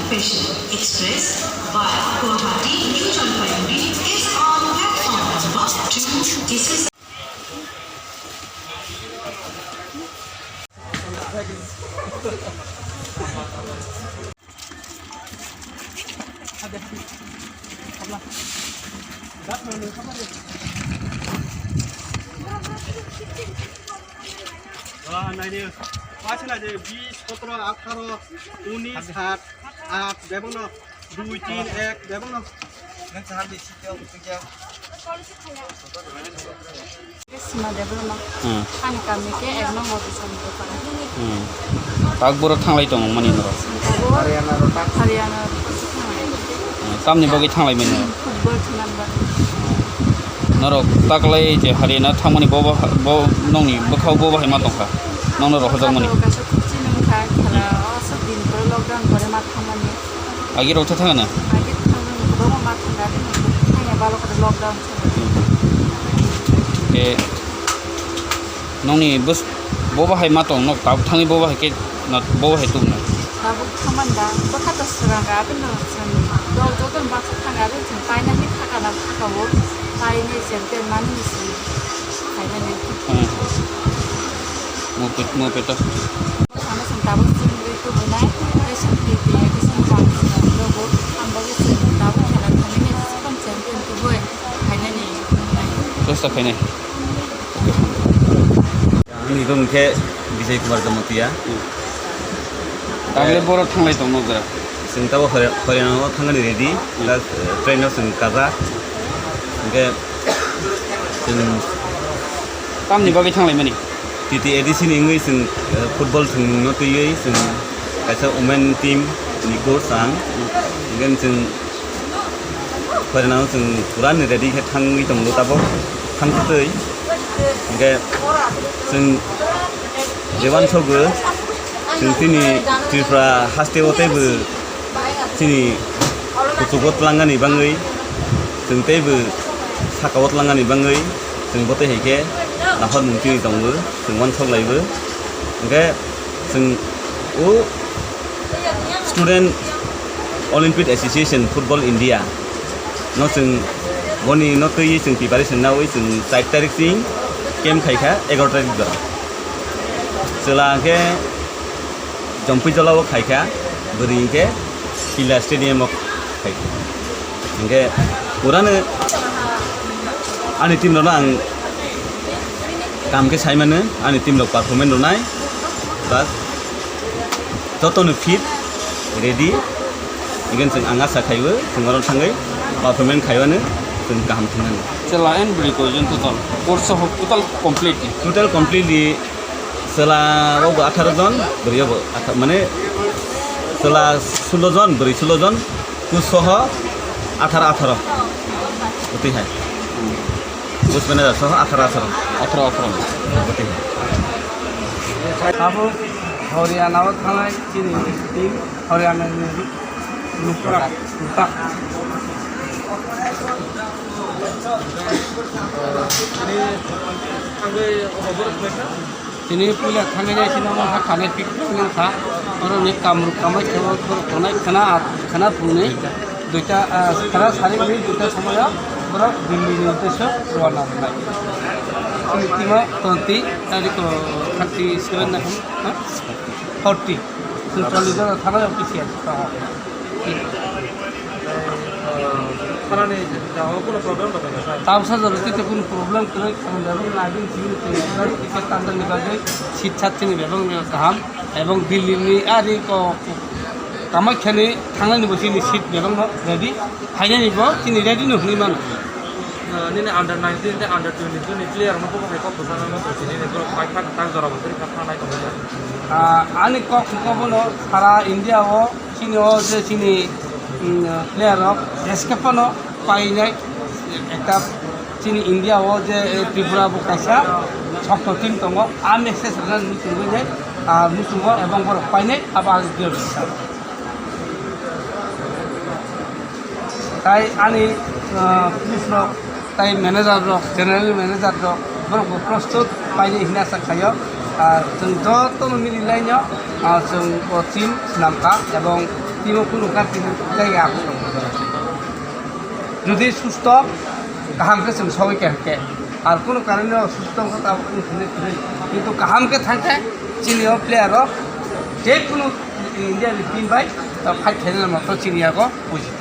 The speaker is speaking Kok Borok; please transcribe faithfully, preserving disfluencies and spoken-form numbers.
Special Express via Guwahati New Jalpaiguri is on platform number two. This is Ah, nai de, paisa nai de, bis, sotoro, atharo, unis, sat, at, bebak no, dui, tin, ek, bebak no. Sima Debbarma. Hmm. Ani kami ke ek number Biswanath Debbarma. Hmm. Tak boro thanglai tongo mani norok. Haryana ro tak Haryana ro tak thanglai. Hmm. Tamni bagwi thanglai mani norok. Football thwna bagwi. Norok taklai je Haryana thangmani bo bo bo nongni bwkhao bo bahai ma tongkha. Nongno rohorjakmani. Kaisa khukchi nungkha khela o aswk din pore lockdown pore ma thangmani. Agi rok tha thangana? Agi thangmani kwbangma ma thangkha, bini thangya balo khe lockdown. Ke nongni bus bo bahai ma tong nok tabuk thangwi bo bahai ke na bo bahai tung na. Tabuk thaman da bwkha to swrang ga abin no chwng dol joto baksa thang ga abin chwng paina hi thaka na thaka bo paini chen pen mani ni chwng paina ni. Hmm. Mo pet mo peto. Sana sing tabuk sing ri tu bunai, eh, sing ri tu ya, di sini bang sing ri tu, ang bagi sing tabuk khela thani ni, sing champion tu boy, khaina ni, bunai. Terus tak khaina. Ani bung khe Vijay Kumar Jamatia. Tagle boro thanglai tong nok da. Sing tabo hore, hore no thangani ready. Hmm. Last, eh, train no sing kaza. Hingke sing tamni bagwi thanglai mani? T T A D C ni wngwi chwng, eh, football thwngno twiwi chwng kaisa women team ni coach ang. Hingke chwng phainano chwng pura ni ready khe thangwi tongo tabok thangtwi. Hingke chwng je uansukgo chwng chini Tripura haste o teibo chini kuchugo twlangani bagwi chwng teibo sakao twlangani bagwi chwng bo tei hai khe naharmung chini tongo, chwng uansuk laibo. Hingke chwng o Student Olympic Association Football India no chwng boni no twiwi chwng preparation nawi chwng char tarik chwng camp khaikha egaroh tarik jora. Chwla hwnkhe Jompui Jolao khaikha, bwrwi hwnkhe Pila Stadium o khaikha. Hwnkhe purano ani team rokno ang kaham khe saimano, ani team rok performance rwnai, plus jotono fit, ready, again chwng ang asa khaiwi chwng oro thangwi performance khaiwano chwng kaham thwngnani. Chwla and bwrwi koijon total? Course soho total complete? Total completely chwla o bo atharo jon, bwrwi o bo atha-, mane chwla sulo jon, bwrwi sulo jon, coach soho atharo atharo. Bwtwi hai. Coach manager soho atharo atharo. Atharo atharo. Bwtwi hai. Abo Haryana o thangnai chini team, Haryana ni Luktak, Luktak. Tini puila thangwi nai sino wngkha kanai pik wngkha. Oro ni kamruk kamai khe borok tongnai khwna, khwna phungnwi duita, ah, khwna sari hwnwi duita somoyo borok Delhi ni uddesyo rwna wngnai. Timo tonti tarikh thirty seven na khe, ha? Forty. Chwng chollish jona thanai official tongo. Thanani jagao kunu problem rok wngkha, sir? Tamsa jora tei kunu problem kwrwi, ang jagao nagin simi tei ticket tanjakni bagwi seat chat chini bebak kaham, ebong Delhi ni ari ko Kamakhya ni thangnani bo chini seat bebak no ready, phainani bo chini ready no hwnwi mano. Ah, nini under nineteen tei under twenty-two ni player no bo hai kok bwsano no tongsi nini borok paithak tak jora bo kwrwi kha thangnai tongmani. Ah, ani kok hwnkha bono sara India o chini o je chini, mm, player rok S K phano painai ekta chini India o je, eh, Tripura bo kaisa sokto team tongo, a match se sana muchungwi nai, ah, muchungo ebong borok painai abo ang clear kha. Tai ani, ah, coach rok, tai manager rok, general manager rok, borok bo prostut painai hwnwi asa khaio. Ah, chwng jotono mili laino, ah, chwng o team swnam kha, ebong Timo kunu karti jaya. Jodi susto kaham khe chwng sogwi kha khe, ar kunu karone susto wngkha tabuk wng thwinai thwinai, kintu kaham khe thang khe chini o player rok je kunu India ni team bai fight khainai moto chini yago buji.